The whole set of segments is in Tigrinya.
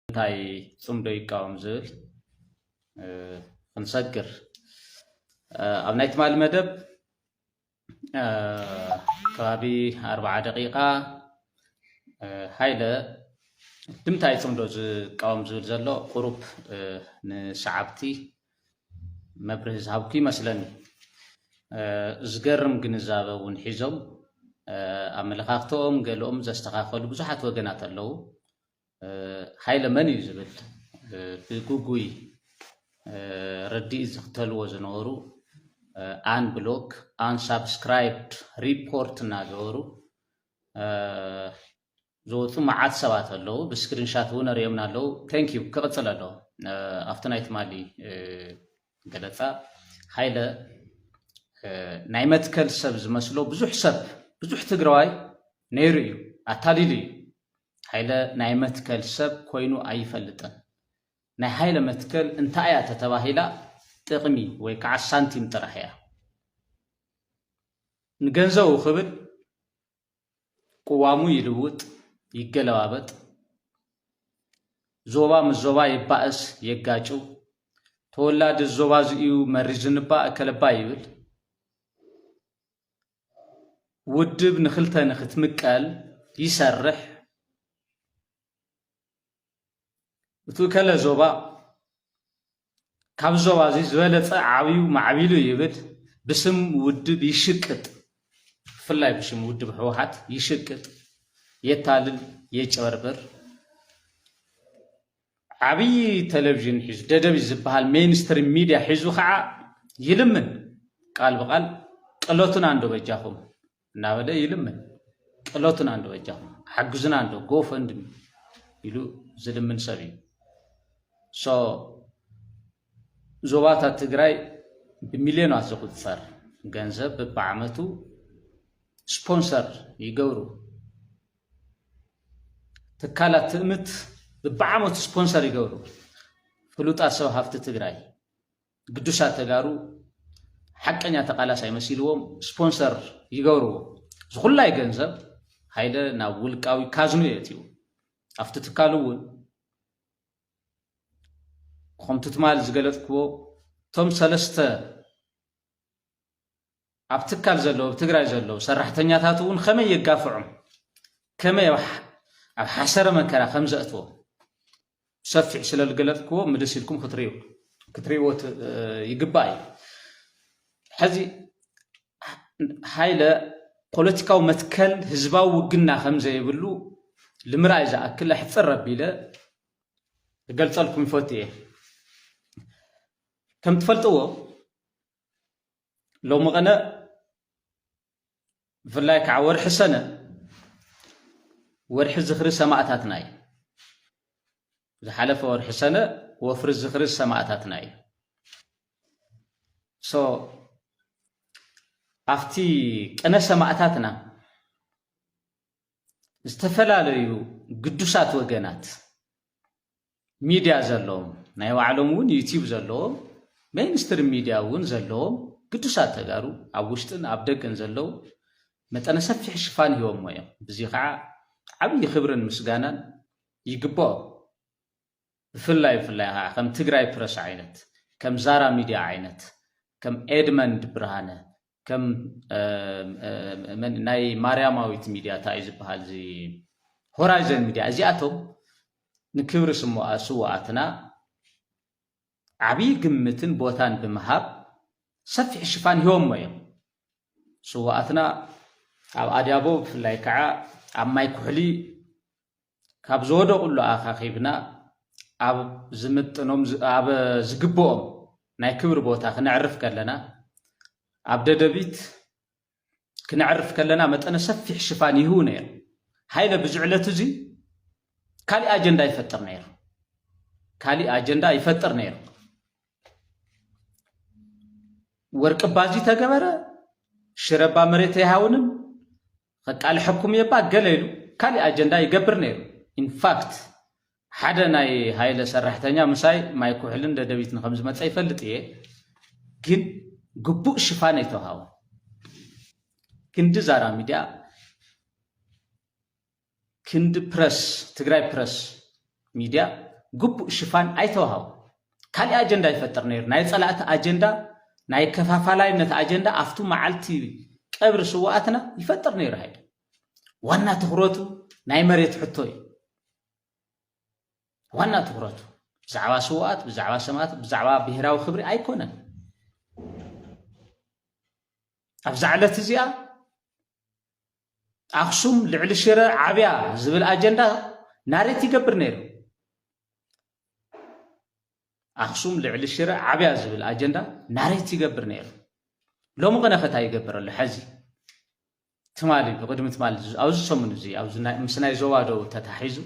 እንታይ ጽምዶ ይቃወም ዝብል ክንሰግር ኣብ ናይ ትማሊ መደብ ከባቢ ኣርባዓ ደቂቃ ሃይለ ድምታይ ጽምዶ ዝቃወም ዝብል ዘሎ ቁሩብ ንሰዓብቲ መብርሂ ዝሃብኩ ይመስለኒ። ዝገርም ግንዛበ እውን ሒዞም ኣመለኻኽተኦም ገለኦም ዘስተኻኸሉ ብዙሓት ወገናት ኣለዉ። ሃይለ መን እዩ ዝብል ብግጉይ ርድኢት ዝኽተልዎ ዝነበሩ ኣን ብሎክ ኣን ሳብስክራይብድ ሪፖርት እናገበሩ ዝወፁ መዓት ሰባት ኣለዉ። ብስክሪንሻት እውን ርእዮምና ኣለዉ። Thank you። ክቕፅል ኣለዎ። ኣብቲ ናይ ትማሊ ገለፃ ሃይለ ናይ መትከል ሰብ ዝመስሎ ብዙሕ ሰብ ብዙሕ ትግራዋይ ነይሩ እዩ፣ ኣታሊሉ እዩ። ሃይለ ናይ መትከል ሰብ ኮይኑ ኣይፈልጥን። ናይ ሃይለ መትከል እንታይ እያ ተተባሂላ ጥቕሚ ወይ ከዓ ሳንቲም ጥራሕ እያ። ንገንዘቡ ክብል ቅዋሙ ይልውጥ፣ ይገለባበጥ፣ ዞባ ምስ ዞባ ይባእስ፣ የጋጭው፣ ተወላዲ ዞባ እዚ እዩ መሪዝንባ እከለባ ይብል። ውድብ ንኽልተ ንኽትምቀል ይሰርሕ። እቲ እከለ ዞባ ካብ ዞባ እዚ ዝበለፀ ዓብዩ ማዕቢሉ ይብል። ብስም ውድብ ይሽቅጥ። ብፍላይ ብሽም ውድብ ህወሓት ይሽቅጥ፣ የታልል፣ የጨበርብር። ዓብዪ ቴሌቪዥን ሒዙ ደደቢት ዝበሃል ሜንስትሪም ሚድያ ሒዙ ከዓ ይልምን፣ ቃል ብቃል ቅለቱና እንዶ በጃኹም እናበለ ይልምን፣ ቅለቱና እንዶ በጃኹም ሓግዙና እንዶ ጎፈንድሚ ኢሉ ዝልምን ሰብ እዩ። ሶ ዞባታት ትግራይ ብሚልዮናት ዝቁፀር ገንዘብ ብብዓመቱ ስፖንሰር ይገብሩ። ትካላት ትእምት ብብዓመቱ ስፖንሰር ይገብሩ። ፍሉጣት ሰብ ሃፍቲ ትግራይ፣ ግዱሳት ተጋሩ፣ ሓቀኛ ተቃላሳይ መሲልዎም ስፖንሰር ይገብርዎ። ዝኹላይ ገንዘብ ሃይለ ናብ ውልቃዊ ካዝኑ የእትዩ። ኣብቲ ትካሉ እውን ከምቲ ትማል ዝገለፅክዎ እቶም ሰለስተ ኣብ ትካል ዘለዉ ኣብ ትግራይ ዘለዉ ሰራሕተኛታት እውን ከመይ የጋፍዖም፣ ከመይ ኣብ ሓ- ኣብ ሓሰረ መከራ ከም ዘእትዎም ሰፊሕ ስለ ዝገለፅክዎ ምልስ ኢልኩም ክትርእዩ ክትርእይዎ ት- ይግባእ እዩ። ሕዚ ሃይለ ፖለቲካዊ መትከል ህዝባዊ ውግና ከም ዘይብሉ ንምርኣይ ዝኣክል ኣሕፅር ኣቢለ ክገልፀልኩም ይፈቱ እየ። ከም ትፈልጥዎ ሎሚ ቀነ ብፍላይ ከዓ ወርሒ ሰነ ወርሒ ዝኽሪ ሰማእታትና እዩ። ዝሓለፈ ወርሒ ሰነ ወፍሪ ዝኽሪ ሰማእታትና እዩ። ሶ ኣብቲ ቅነ ሰማእታትና ዝተፈላለዩ ግዱሳት ወገናት ሚድያ ዘለዎም ናይ ባዕሎም እውን ዩቲዩብ ዘለዎም ሜይንስትሪም ሚድያ እውን ዘለዎም ግዱሳት ተጋሩ ኣብ ውሽጥን ኣብ ደገን ዘለዉ መጠነ ሰፊሕ ሽፋን ሂቦሞ እዮም። ብዚ ከዓ ዓብዪ ክብርን ምስጋናን ይግብኦ። ብፍላይ ብፍላይ ከዓ ከም ትግራይ ፕረስ ዓይነት ከም ዛራ ሚድያ ዓይነት ከም ኤድመንድ ብርሃነ ከም ናይ ማርያማዊት ሚድያ እንታይ እዩ ዝበሃል እዚ ሆራይዘን ሚድያ እዚኣቶም ንክብሪ ስዋኣትና ዓብዪ ግምትን ቦታን ብምሃብ ሰፊሕ ሽፋን ሂቦሞ እዮም። ስዋኣትና ኣብ ኣድያቦ ብፍላይ ከዓ ኣብ ማይ ኩሕሊ ካብ ዝወደቑሉ ኣኻኺብና ኣብ ዝምጥኖም ኣብ ዝግብኦም ናይ ክብሪ ቦታ ክነዕርፍ ከለና ኣብ ደደቢት ክነዕርፍ ከለና መጠነ ሰፊሕ ሽፋን ይህቡ ነይሩ። ሃይለ ብዚ ዕለት እዚ ካሊእ ኣጀንዳ ይፈጥር ነይሩ። ካሊእ ኣጀንዳ ይፈጥር ነይሩ። ወርቂ ባዚ ተገበረ ሽረባ መሬት ኣይሃውንን ከቃልሐኩም የባ ገለ ኢሉ ካሊእ ኣጀንዳ ይገብር ነይሩ። ኢንፋክት ሓደ ናይ ሃይለ ሰራሕተኛ ምሳይ ማይ ኩሕልን ደደቢትን ከም ዝመፀ ይፈልጥ እየ። ግን ግቡእ ሽፋን ኣይተውሃቦ። ክንዲ ዛራ ሚድያ ክንዲ ፕረስ ትግራይ ፕረስ ሚድያ ግቡእ ሽፋን ኣይተዋሃቦ። ካሊእ ኣጀንዳ ይፈጥር ነይሩ። ናይ ጸላእቲ ኣጀንዳ፣ ናይ ከፋፋላይነት ኣጀንዳ ኣብቱ መዓልቲ ቀብሪ ስውኣትና ይፈጥር ነይሩ። ሃይለ ዋና ትኹረቱ ናይ መሬት ሕቶ እዩ። ዋና ትኹረቱ ብዛዕባ ስውኣት፣ ብዛዕባ ሰማእት፣ ብዛዕባ ብሄራዊ ክብሪ ኣይኮነን። ኣብዛ ዕለት እዚኣ ኣኽሱም ልዕሊ ሽረ ዓብያ ዝብል ኣጀንዳ ናሬት ይገብር ነይሩ። ኣኽሱም ልዕሊ ሽረ ዓብያ ዝብል ኣጀንዳ ናሬት ይገብር ነይሩ። ሎሚ ኸነኸታ ይገብር ኣሎ። ሕዚ ትማሊ፣ ብቕድሚ ትማሊ፣ ኣብዚ ሰሙን እዚ ኣብዚ ናይ- ምስ ናይ ዞባ ደቡብ ተታሒዙ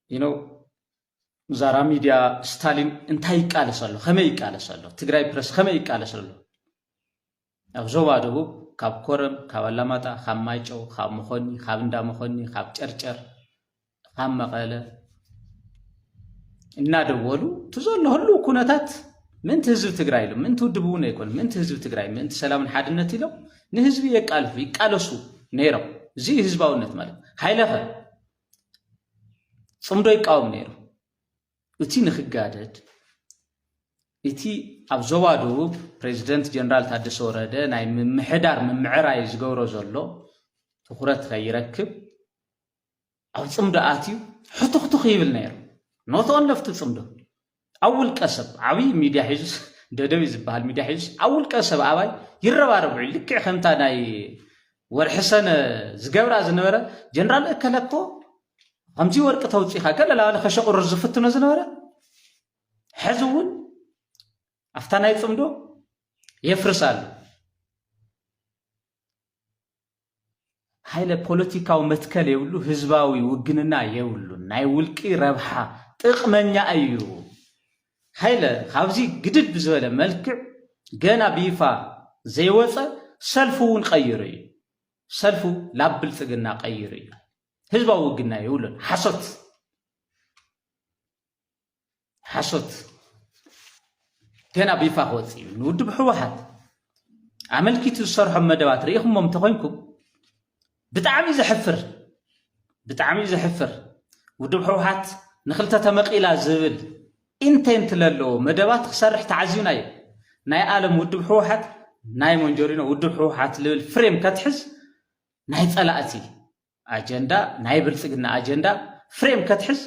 you know ዛራ ሚድያ፣ ስታሊን እንታይ ይቃለስ ኣሎ፣ ከመይ ይቃለስ ኣሎ፣ ትግራይ ፕረስ ከመይ ይቃለስ ኣሎ። ኣብ ዞባ ደቡብ ካብ ኮረም፣ ካብ ኣላማጣ፣ ካብ ማይጨው፣ ካብ መኾኒ፣ ካብ እንዳ መኾኒ፣ ካብ ጨርጨር፣ ካብ መቐለ እናደወሉ እቲ ዘሎ ህልው ኩነታት ምእንቲ ህዝቢ ትግራይ ኢሎም፣ ምእንቲ ውድብ እውን ኣይኮኑ፣ ምእንቲ ህዝቢ ትግራይ፣ ምእንቲ ሰላምን ሓድነት ኢሎም ንህዝቢ የቃልሑ፣ ይቃለሱ ነይሮም። እዚ እዩ ህዝባውነት ማለት። ሃይለኸ ጽምዶ ይቃወም ነይሩ። እቲ ንክጋደድ፣ እቲ ኣብ ዞባ ደቡብ ፕሬዚደንት ጀነራል ታደሰ ወረደ ናይ ምምሕዳር ምምዕራይ ዝገብሮ ዘሎ ትኹረት ከይረክብ ኣብ ጽምዶ ኣትዩ ሕቱኽቱኽ ይብል ነይሩ። ኖት ኦንለፍቱ ጽምዶ ኣብ ውልቀ ሰብ ዓብዪ ሚድያ ሒዙስ ደደቢ ዝበሃል ሚድያ ሒዙስ ኣብ ውልቀ ሰብ ኣባይ ይረባረቡ። ልክዕ ከምታ ናይ ወርሒ ሰነ ዝገብራ ዝነበረ ጀነራል እከለኮ ከምዚ ወርቂ ተውፂኻ ገለ ላባለ ከሸቑርር ዝፍትኖ ዝነበረ ሕዚ እውን ኣብታ ናይ ጽምዶ የፍርስ ኣሎ። ሃይለ ፖለቲካዊ መትከል የብሉ፣ ህዝባዊ ውግንና የብሉን። ናይ ውልቂ ረብሓ ጥቕመኛ እዩ። ሃይለ ካብዚ ግድድ ብዝበለ መልክዕ ገና ብይፋ ዘይወፀ ሰልፉ እውን ቀይሩ እዩ። ሰልፉ ላብ ብልፅግና ቀይሩ እዩ። ህዝባዊ ውግና የብሉን። ሓሶት ሓሶት ገና ብይፋ ክወፅእ እዩ። ንውድብ ህወሓት ኣመልኪቱ ዝሰርሖም መደባት ርኢኹሞም እንተኾይንኩም ብጣዕሚ ዘሕፍር፣ ብጣዕሚ ዘሕፍር። ውድብ ህወሓት ንክልተ ተመቒላ ዝብል ኢንቴንት ለለዎ መደባት ክሰርሕ ተዓዚብና እዩ። ናይ ኣለም ውድብ ህወሓት፣ ናይ ሞንጆሪኖ ውድብ ህወሓት ልብል ፍሬም ከትሕዝ ናይ ጸላእቲ ኣጀንዳ፣ ናይ ብልጽግና ኣጀንዳ ፍሬም ከትሕዝ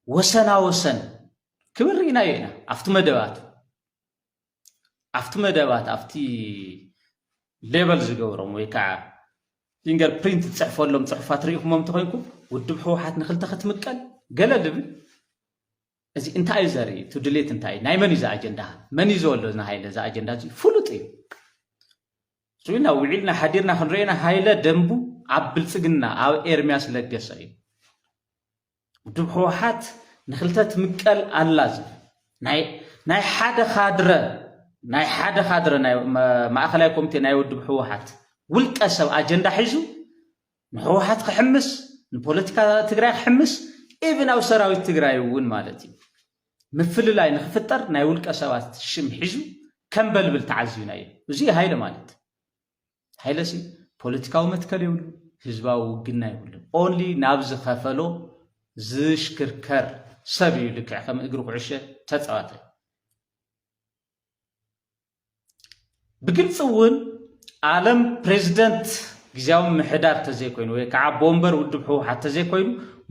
ወሰና ወሰን ክብል ርኢናዮ ኢና። ኣብቲ መደባቱ ኣብቲ መደባት ኣብቲ ሌበል ዝገብሮም ወይ ከዓ ፊንገር ፕሪንት ዝፅሕፈሎም ፅሑፋት ርኢኹሞም እንተኮይንኩም ውድብ ህወሓት ንክልተ ክትምቀል ገለ ልብል እዚ እንታይ እዩ ዘርኢ? እቲ ድሌት እንታይ እዩ? ናይ መን እዩ እዚ ኣጀንዳ? መን እዩ ዘወሎ እዚ ንሃይለ እዚ ኣጀንዳ እዚ? ፍሉጥ እዩ። ስዊና ውዒልና ሓዲርና ክንሪኤና ሃይለ ደንቡ ኣብ ብልፅግና ኣብ ኤርሚያስ ለገሰ እዩ። ውድብ ህወሓት ንክልተ ትምቀል ኣላ ዝብል ናይ ናይ ሓደ ካድረ ናይ ሓደ ካድረ ናይ መ- ማእኸላይ ኮሚቴ ናይ ውድብ ህወሓት ውልቀ ሰብ ኣጀንዳ ሒዙ ንህወሓት ክሕምስ ንፖለቲካ ትግራይ ክሕምስ ኢቭን ኣብ ሰራዊት ትግራይ እውን ማለት እዩ ምፍልላይ ንክፍጠር ናይ ውልቀ ሰባት ሽም ሒዙ ከም በልብል ተዓዚብና እዩ። እዚ ሃይለ ማለት ሃይለሲ ፖለቲካዊ መትከል የብሉ፣ ህዝባዊ ውግና የብሉ። ኦንሊ ናብ ዝኸፈሎ ዝሽክርከር ሰብ እዩ። ልክዕ ከም እግሪ ኩዕሸ ተፃዋታይ ብግልፂ እውን ኣለም ፕሬዚደንት ግዜያዊ ምሕዳር ተዘይኮይኑ ወይ ከዓ ቦምበር ውድብ ህወሓት ተዘይኮይኑ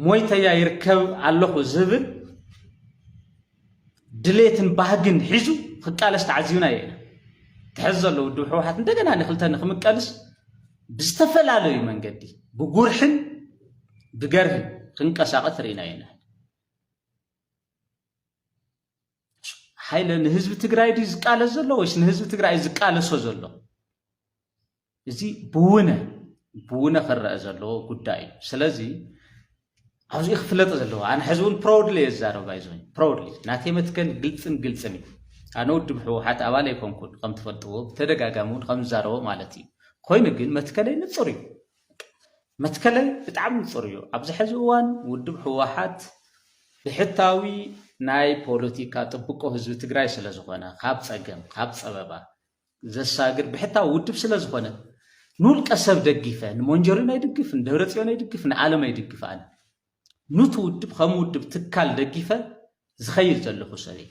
ሞይተያ ይርከብ ኣለኹ ዝብል ድሌትን ባህግን ሒዙ ክቃለስ ተዓዚብና ኢና። ትሕዚ ዘሎ ውድብ ህወሓት እንደገና ንክልተ ንክምቀልስ ብዝተፈላለዩ መንገዲ ብጉርሕን ብገርህን ክንቀሳቐስ ርኢና ኢና። ሃይለ ንህዝቢ ትግራይ ድዩ ዝቃለስ ዘሎ ወይስ ንህዝቢ ትግራይ ዝቃለሶ ዘሎ? እዚ ብውነ ብውነ ክረአ ዘለዎ ጉዳይ እዩ። ስለዚ ኣብዚ ክፍለጥ ዘለዎ ኣነ ሕዚ እውን ፕራውድሊ እየ ዝዛረብ ኣይዞኝ ፕራውድሊ ናተይ መትከል ግልፅን ግልፅን እዩ። ኣነ ውድብ ህወሓት ኣባል ኣይኮንኩን ከም ትፈልጥዎ ብተደጋጋሚ እውን ከም ዝዛረቦ ማለት እዩ። ኮይኑ ግን መትከለይ ንፁር እዩ። መትከለይ ብጣዕሚ ንፁር እዩ። ኣብዚ ሕዚ እዋን ውድብ ህወሓት ብሕታዊ ናይ ፖለቲካ ጥብቆ ህዝቢ ትግራይ ስለ ዝኾነ ካብ ፀገም ካብ ፀበባ ዘሳግር ብሕታዊ ውድብ ስለ ዝኾነ ንውልቀ ሰብ ደጊፈ ንሞንጆሪኖ ይድግፍ ንደብረፅዮን ይድግፍ ንኣለም ይድግፍ ኣነ ኑቲ ውድብ ከም ውድብ ትካል ደጊፈ ዝኸይድ ዘለኹ ሰብ እየ።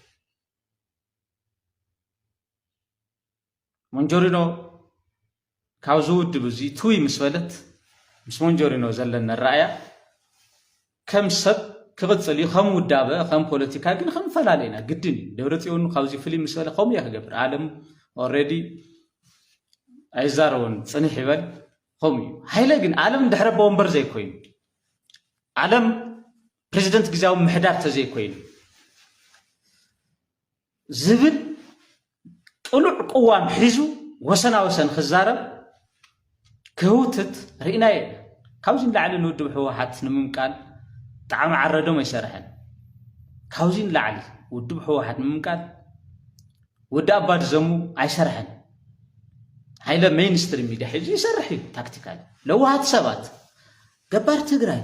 ሞንጆሪኖ ካብዚ ውድብ እዚ ትውይ ምስ በለት፣ ምስ ሞንጆሪኖ ዘለኒ ኣረኣእያ ከም ሰብ ክቕጽል እዩ፣ ከም ውዳበ፣ ከም ፖለቲካ ግን ክንፈላለ ኢና፣ ግድን እዩ። ደብረጽዮን ካብዚ ፍልይ ምስ በለ ከምኡ እየ ክገብር። ኣለም ኦልሬዲ ኣይዛረቦን፣ ጽንሕ ይበል፣ ከምኡ እዩ። ሃይለ ግን ኣለም ድሕረ ኣቦ ወንበር ዘይኮይኑ፣ ኣለም ፕሬዚደንት ግዝያዊ ምሕዳር ተዘይኮይኑ ዝብል ቅሉዕ ቅዋም ሒዙ ወሰና ወሰን ክዛረብ ክህውትት ርኢናዮ ኢና። ካብዚ ንላዕሊ ንውድብ ህወሓት ንምምቃል ጣዕሚ ዓረዶም ኣይሰርሐን። ካብዚ ንላዕሊ ውድብ ህወሓት ንምምቃል ወዲ ኣባዲ ዘሙ ኣይሰርሐን። ሃይለ ሜይንስትሪም ሚድያ ሒዙ ይሰርሕ እዩ። ታክቲካል ለዋሃት ሰባት ገባር ትግራይ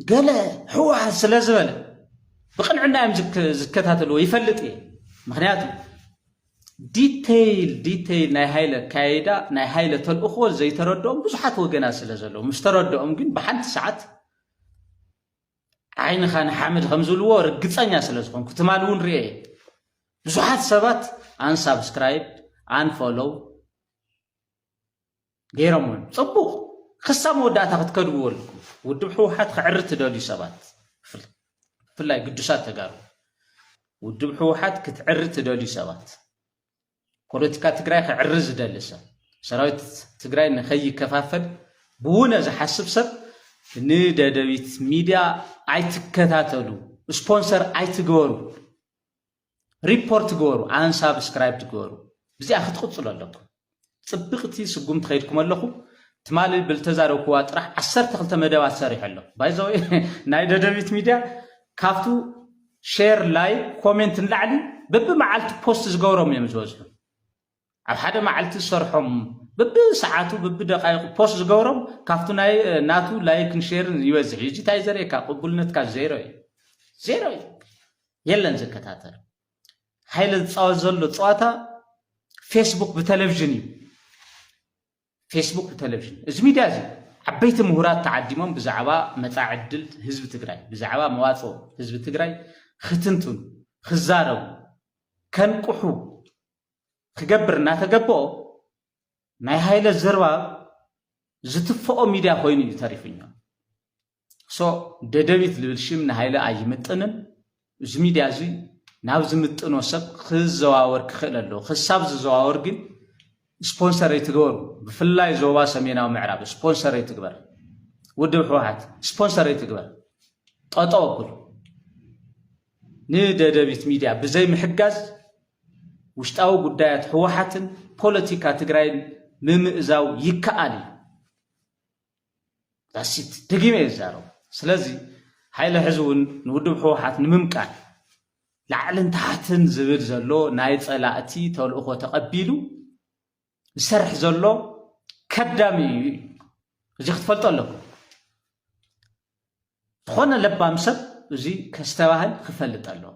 ገለ ህወሓት ስለ ዝበለ ብቕንዕና እዮም ዝከ- ዝከታተልዎ፣ ይፈልጥ እየ። ምክንያቱ ዲቴይል ዲቴይል ናይ ሃይለ ኣካያይዳ፣ ናይ ሃይለ ተልእኾ ዘይተረድኦም ብዙሓት ወገናት ስለ ዘለዉ፣ ምስ ተረድኦም ግን ብሓንቲ ሰዓት ዓይንኻ ንሓመድ ከም ዝብልዎ ርግፀኛ ስለ ዝኾንኩ፣ ትማሊ እውን ርኤ እየ። ብዙሓት ሰባት ኣንሳብስክራይብ ኣንፎሎው ገይሮም እዮም። ፅቡቕ፣ ክሳብ መወዳእታ ክትከድብዎ ኣለኩም። ውድብ ህወሓት ክዕሪ ትደልዩ ሰባት፣ ብፍል- ብፍላይ ግዱሳት ተጋሩ፣ ውድብ ህወሓት ክትዕሪ ትደልዩ ሰባት፣ ፖለቲካ ትግራይ ክዕሪ ዝደሊ ሰብ፣ ሰራዊት ትግራይ ንኸይከፋፈል ብውነ ዝሓስብ ሰብ ንደደቢት ሚድያ ኣይትከታተሉ፣ ስፖንሰር ኣይትግበሩ። ሪፖርት ግበሩ፣ ኣንሳብስክራይብ ትግበሩ። ብዚኣ ክትቕፅሉ ኣለኩም። ፅብቕቲ ስጉምቲ ከይድኩም ኣለኹም። ትማሊ ብልተዛረብኩዋ ጥራሕ ዓሰርተ ክልተ መደባት ሰሪሑ ኣሎ። ባይዘወይ ናይ ደደቢት ሚድያ ካብቱ ሼር፣ ላይክ፣ ኮሜንት ንላዕሊ በብመዓልቲ ፖስት ዝገብሮም እዮም ዝበዝሑ። ኣብ ሓደ መዓልቲ ዝሰርሖም በብሰዓቱ በብደቃይቁ ፖስት ዝገብሮም ካብቱ ናይ ናቱ ላይክን ሼርን ይበዝሕ እዩ። እዚ እንታይ ዘርእየካ? ቅቡልነትካ ዜሮ እዩ። ዜሮ እዩ። የለን ዝከታተል። ሃይለ ዝፃወት ዘሎ ፀዋታ ፌስቡክ ብቴሌቪዥን እዩ። ፌስቡክ ብቴሌቪዥን። እዚ ሚድያ እዚ ዓበይቲ ምሁራት ተዓዲሞም ብዛዕባ መፃኢ ዕድል ህዝቢ ትግራይ፣ ብዛዕባ መዋፅኦ ህዝቢ ትግራይ ክትንትኑ፣ ክዛረቡ፣ ከንቅሑ ክገብር እናተገበኦ ናይ ሃይለ ዘርባብ ዝትፈኦ ሚድያ ኮይኑ እዩ ተሪፉኛ። ሶ ደደቢት ልብል ሽም ንሃይለ ኣይምጥንን። እዚ ሚድያ እዚ ናብ ዝምጥኖ ሰብ ክዘዋወር ክኽእል ኣለዎ። ክሳብ ዝዘዋወር ግን ስፖንሰር ኣይትግበሩ። ብፍላይ ዞባ ሰሜናዊ ምዕራብ ስፖንሰር ኣይትግበር። ውድብ ህወሓት ስፖንሰር ኣይትግበር። ጠጠው ኣብሉ። ንደደቢት ሚድያ ብዘይ ምሕጋዝ ውሽጣዊ ጉዳያት ህወሓትን ፖለቲካ ትግራይን ምምእዛው ይከኣል እዩ። ዳሲት ደጊመ እየ ዝዛረቡ። ስለዚ ሃይለ ሕዚ እውን ንውድብ ህወሓት ንምምቃል ላዕልን ታሕትን ዝብል ዘሎ ናይ ፀላእቲ ተልእኾ ተቐቢሉ ዝሰርሕ ዘሎ ከዳሚ እዩ። እዚ ክትፈልጦ ኣለኩም። ዝኾነ ለባም ሰብ እዚ ከስተባህል ክፈልጥ ኣለዎ።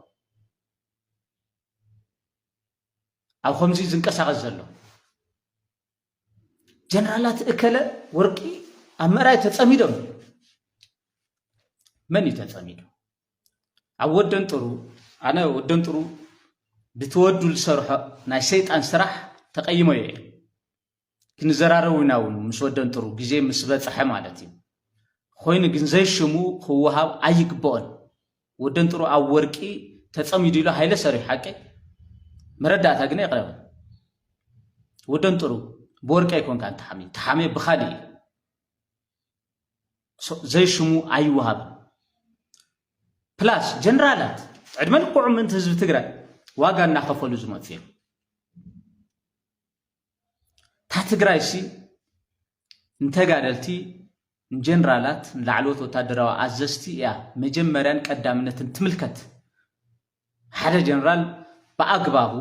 ኣብ ከምዚ ዝንቀሳቐስ ዘሎ ጀነራላት እከለ ወርቂ ኣብ ምእራይ ተጸሚዶም። መን እዩ ተጸሚዱ? ኣብ ወደን ጥሩ፣ ኣነ ወደን ጥሩ ብትወዱ ዝሰርሖ ናይ ሰይጣን ስራሕ ተቐይሞ እየ። ክንዘራረብ ኢና እውን ምስ ወደን ጥሩ ግዜ ምስ በጽሐ ማለት እዩ። ኮይኑ ግን ዘይሽሙ ክወሃብ ኣይግብኦን። ወደን ጥሩ ኣብ ወርቂ ተጸሚዱ ኢሉ ሃይለ ሰሪሑ ሓቂ መረዳእታ ግን የቕረበ። ወደን ጥሩ ብወርቂ ኣይኮንካን ተሓሚ፣ ተሓሚ ብኻሊእ እዩ። ሶ-፣ ዘይሽሙ ኣይወሃብን። ፕላስ ጀነራላት ዕድመ ልክዑ ምእንቲ ህዝቢ ትግራይ ዋጋ እናኸፈሉ ዝመፁ እዮም። እታ ትግራይ ሲ ንተጋደልቲ፣ ንጀነራላት፣ ንላዕለዎት ወታደራዊ ኣዘዝቲ እያ መጀመርያን ቀዳምነትን ትምልከት። ሓደ ጀነራል ብኣግባቡ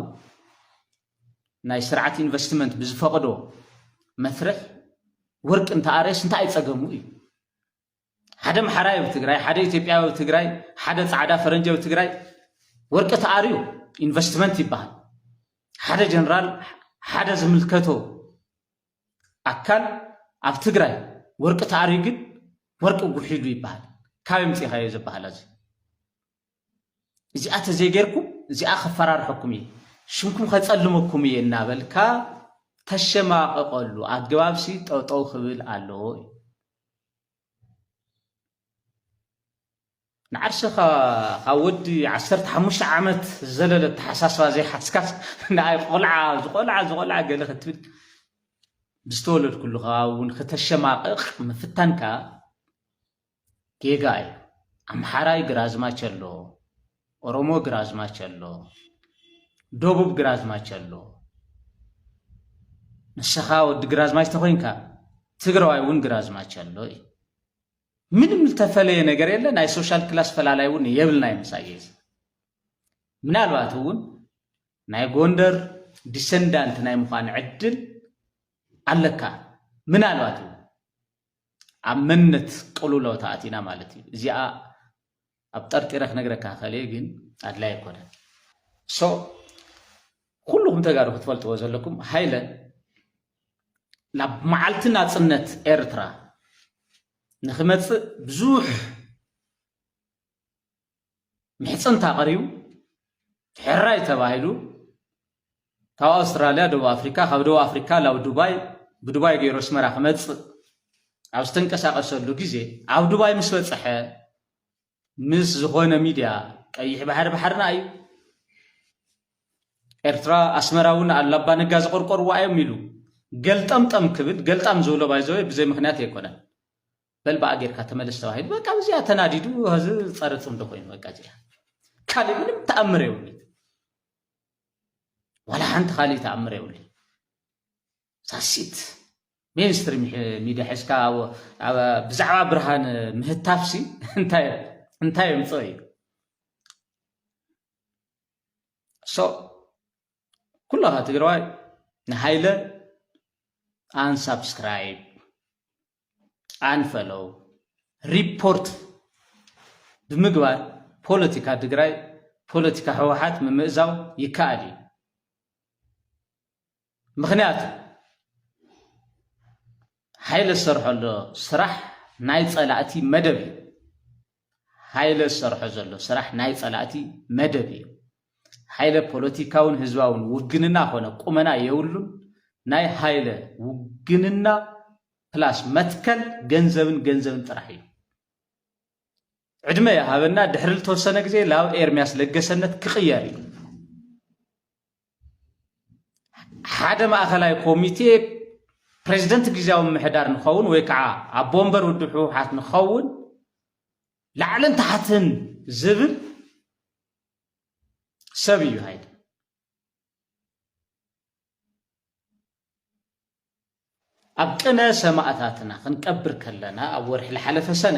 ናይ ስርዓት ኢንቨስትመንት ብዝፈቕዶ መስርሕ ወርቂ እንተኣረየስ እንታይ ኣይፀገሙ እዩ። ሓደ ኣምሓራይ ኣብ ትግራይ፣ ሓደ ኢትዮጵያዊ ኣብ ትግራይ፣ ሓደ ፃዕዳ ፈረንጂ ኣብ ትግራይ ወርቂ ተኣርዩ ኢንቨስትመንት ይበሃል። ሓደ ጀነራል፣ ሓደ ዝምልከቶ ኣካል ኣብ ትግራይ ወርቂ ተኣርዩ ግን ወርቂ ጉሒሉ ይበሃል። ካበይ ምፂኻዮ ዝበሃል እዚ? እዚኣ ተዘይጌርኩም እዚኣ ከፈራርሐኩም እየ፣ ሽምኩም ከፀልመኩም እየ እናበልካ ተሸማቐቐሉ ኣገባብሲ ጠጠው ክብል ኣለዎ እዩ። ንዓርሰኻ ካብ ወዲ ዓሰርተ ሓሙሽተ ዓመት ዝዘለለ ኣተሓሳስባ ዘይሓዝካስ ንኣይ ቆልዓ ዝቆልዓ ዝቆልዓ ገለ ክትብል ብዝተወለድኩሉ ከባቢ እውን ከተሸማቕቕ ምፍታንካ ጌጋ እዩ። ኣምሓራይ ግራዝማች ኣሎ፣ ኦሮሞ ግራዝማች ኣሎ፣ ደቡብ ግራዝማች ኣሎ። ንስኻ ወዲ ግራዝማች ተኾይንካ ትግራዋይ እውን ግራዝማች ኣሎ እዩ። ምንም ዝተፈለየ ነገር የለ። ናይ ሶሻል ክላስ ፈላላይ እውን የብልናይ ምሳይ እዚ። ምናልባት እውን ናይ ጎንደር ዲሰንዳንት ናይ ምዃን ዕድል ኣለካ። ምናልባት እውን ኣብ መንነት ቅልውላው ተኣቲና ማለት እዩ። እዚኣ ኣብ ጠርጢረ ክነግረካ ከልየ ግን ኣድላይ ኣይኮነን። ሶ ኩልኹም ተጋሩ ክትፈልጥዎ ዘለኩም ሃይለ ናብ መዓልቲ ናጽነት ኤርትራ ንኽመጽእ ብዙሕ ምሕጽንታ ቀሪቡ ሕራይ ተባሂሉ ካብ ኣውስትራልያ ደቡብ ኣፍሪካ፣ ካብ ደቡብ ኣፍሪካ ናብ ዱባይ፣ ብዱባይ ገይሩ ኣስመራ ክመጽእ ኣብ ዝተንቀሳቀሰሉ ግዜ ኣብ ዱባይ ምስ በጽሐ ምስ ዝኾነ ሚድያ ቀይሕ ባሕሪ ባሕርና እዩ፣ ኤርትራ ኣስመራ እውን ኣላባ ነጋ ዝቆርቆርዋ እዮም ኢሉ ገልጠምጠም ክብል፣ ገልጣም ዝብሎ ባይዘወይ ብዘይ ምክንያት ኣይኮነን። በል ብኣ ጌርካ ተመለስ ተባሂሉ በቃ ብዚኣ ተናዲዱ ህዚ ዝፀረ ፅምዶ ኮይኑ በቃ እዚኣ ካልእ ምንም ተኣምር የብሉን። ዋላ ሓንቲ ካልእ ተኣምር የብሉን። ሳሲት ሜንስትሪም ሚድያ ሒዝካ ኣብ- ኣብ- ብዛዕባ ብርሃን ምህታፍሲ እንታይ እንታይ የምፅኦ እዩ? ሶ ኩላኻ ትግራዋይ ንሃይለ ኣንሳብስክራይብ ኣንፈሎው ሪፖርት ብምግባር ፖለቲካ ትግራይ ፖለቲካ ህወሓት ምምእዛው ይከኣል እዩ። ምኽንያቱ ሃይለ ዝሰርሖ ኣሎ ስራሕ ናይ ፀላእቲ መደብ እዩ። ሃይለ ዝሰርሖ ዘሎ ስራሕ ናይ ፀላእቲ መደብ እዩ። ሃይለ ፖለቲካውን ህዝባውን ውግንና ኮነ ቁመና የብሉን። ናይ ሃይለ ውግንና ፕላስ መትከል ገንዘብን ገንዘብን ጥራሕ እዩ። ዕድመ ይሃበና፣ ድሕሪ ዝተወሰነ ግዜ ላብ ኤርሚያስ ለገሰነት ክቕየር እዩ። ሓደ ማእኸላይ ኮሚቴ ፕሬዚደንት ግዜያዊ ምምሕዳር ንኸውን ወይ ከዓ ኣቦ ወንበር ውድብ ህወሓት ንኸውን ላዕልን ታሕትን ዝብል ሰብ እዩ ሃይለ። ኣብ ቅነ ሰማእታትና ክንቀብር ከለና ኣብ ወርሒ ዝሓለፈ ሰነ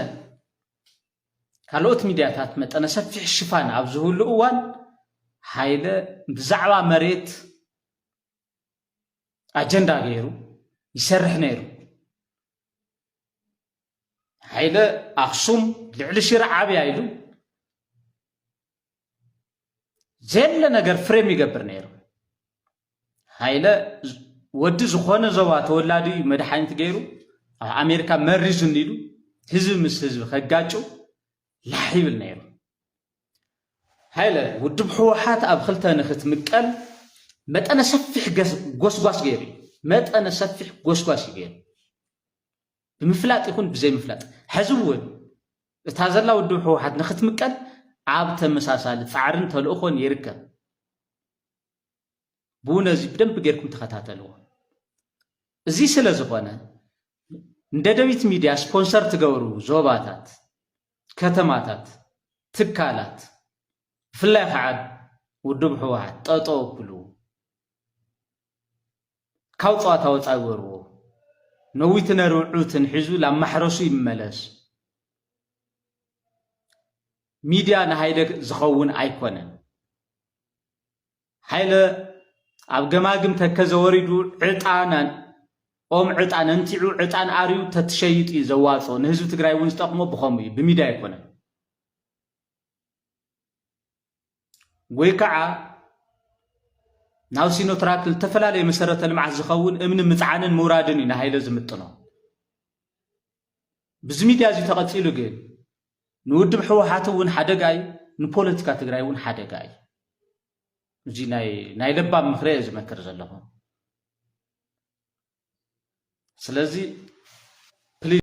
ካልኦት ሚድያታት መጠነ ሰፊሕ ሽፋን ኣብ ዝህሉ እዋን ሃይለ ብዛዕባ መሬት ኣጀንዳ ገይሩ ይሰርሕ ነይሩ። ሃይለ ኣኽሱም ልዕሊ ሽረ ዓብያ ኢሉ ዘየለ ነገር ፍሬም ይገብር ነይሩ። ሃይለ ወዲ ዝኾነ ዞባ ተወላዲ እዩ መድሓኒት ገይሩ ኣብ ኣሜሪካ መሪዙኒ ኢሉ ህዝቢ ምስ ህዝቢ ከጋጩ ላሕ ይብል ነይሩ። ሃይለ ውድብ ህወሓት ኣብ ክልተ ንክትምቀል መጠነ ሰፊሕ ገስ- ጎስጓስ ገይሩ እዩ። መጠነ ሰፊሕ ጎስጓስ እዩ ገይሩ ብምፍላጥ ይኹን ብዘይምፍላጥ። ሕዚ እውን እታ ዘላ ውድብ ህወሓት ንክትምቀል ኣብ ተመሳሳሊ ፃዕርን ተልእኾን ይርከብ። ብኡ ነዚ ብደንብ ጌርኩም ተኸታተልዎ። እዚ ስለ ዝኾነ ንደደቢት ሚድያ ስፖንሰር ትገብሩ ዞባታት፣ ከተማታት፣ ትካላት ብፍላይ ከዓ ውድብ ህወሓት ጠጠው ኣብሉ። ካብ ፀዋታ ወፃኢ ግበርዎ። ነዊትን ኣርብዑትን ሒዙ ላብ ማሕረሱ ይመለስ። ሚድያ ንሃይለ ዝኸውን ኣይኮነን። ሃይለ ኣብ ገማግም ተከዘ ወሪዱ ዕጣን ኦም ዕጣን ኣንቲዑ ዕጣን ኣርዩ ተትሸይጥ እዩ ዘዋፅኦ። ንህዝቢ ትግራይ እውን ዝጠቕሞ ብኸምኡ እዩ፣ ብሚድያ ኣይኮነን። ወይ ከዓ ናብ ሲኖትራክ ዝተፈላለየ መሰረተ ልምዓት ዝኸውን እምኒ ምፅዓንን ምውራድን እዩ ንሃይለ ዝምጥኖ። ብዚ ሚድያ እዚ ተቐፂሉ ግን ንውድብ ህወሓት እውን ሓደጋ እዩ፣ ንፖለቲካ ትግራይ እውን ሓደጋ እዩ። እዚ ናይ ለባም ምክረ እየ ዝመክር ዘለኹ። ስለዚ